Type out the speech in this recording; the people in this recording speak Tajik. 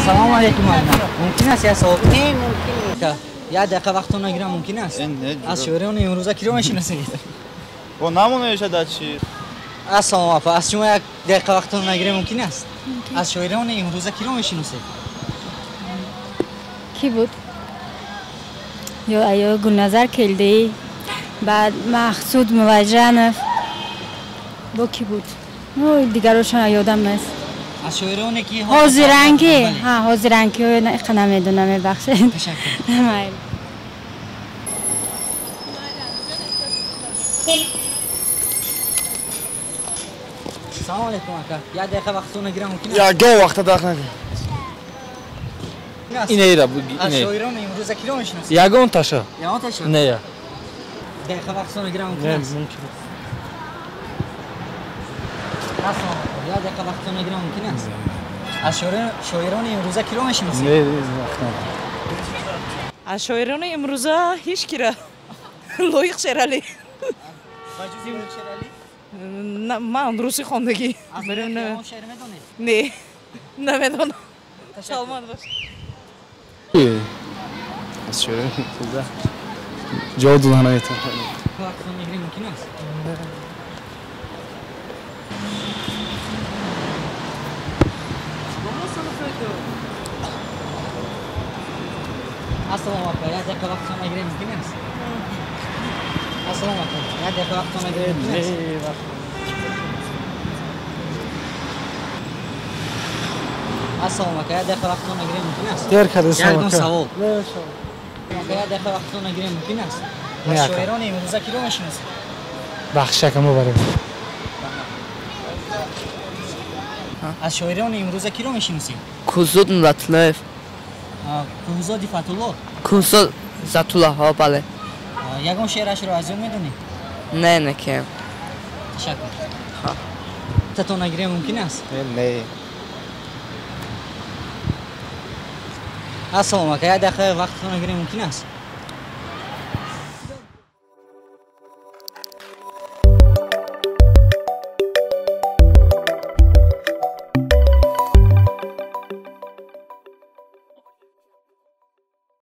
Салом алейкум. Мумкин аст як савол? Не, мумкин нест. Як дақиқа вақтон нагирам мумкин аст? Аз шоирони имрӯза киро мешиносед? Бо намонаиша чи? Ассалому апа, аз шумо як дақиқа вақтон нагирем мумкин аст? Аз шоирони имрӯза киро мешиносед? Ки буд? Ё аю Гулназар Келдӣ, баъд Мақсуд Муваҷанов. Бо ки буд? Ну, дигарошон ёдам нест. Аз шоироне ки ҳозиранги, ҳа, ҳозиранги иқа намедонам, мебахшед. Ташаккур. Майли. Салом алейкум ака. Як дақиқа вақтон нагирам мумкин аст? Ягон вақта дақ нагир. Инеира Аз шоирони имрӯза киро мешиносед? Ягон таша. Ягон таша? Не. Дақиқа вақтон нагирам мумкин аст? Мумкин аст. Ассалому алейкум. Як дақиқа вақтон нагирам мумкин аст? Аз шоирони имрӯза киро мешиносед? Не, вақт надорам. Аз шоирони имрӯза ҳеҷ кира. Лоиқ Шералӣ. Ба ҷуз Лоиқ Шералӣ? Ман русӣ хондагӣ. Аз Лоиқ шеър медонед? Не, намедонам. Саломат бош. Аз шоирони имрӯза ҷавоб дода наметавонам. Вақтон нагирем мумкин аст? Ассалому апа, як дақиқа вақтон нагирем мумкин аст? Ассалому алейкум. Як дақиқа вақтон нагирем мумкин аст? Ассалому ака, як дақиқа вақтон нагирем мумкин аст? Дер кардед, Ягон савол. Ака, як дақиқа вақтон нагирем мумкин аст? Не, Аз ака. шоирони имрӯза киро мешиносед? Бахшиш ака, мубарак. Аз шоирони имрӯза киро мешиносед? Кӯҳзод Нуратуллоев. Кӯҳзоди Фатулло? Кӯҳзод Затулло, ҳо, бале. Ягон шеърашро аз ёд медонед? Не, не, кем. Ташаккур. Татон нагирем мумкин аст? Не. Ассалому ака, як дақиқа вақтон нагирем мумкин аст?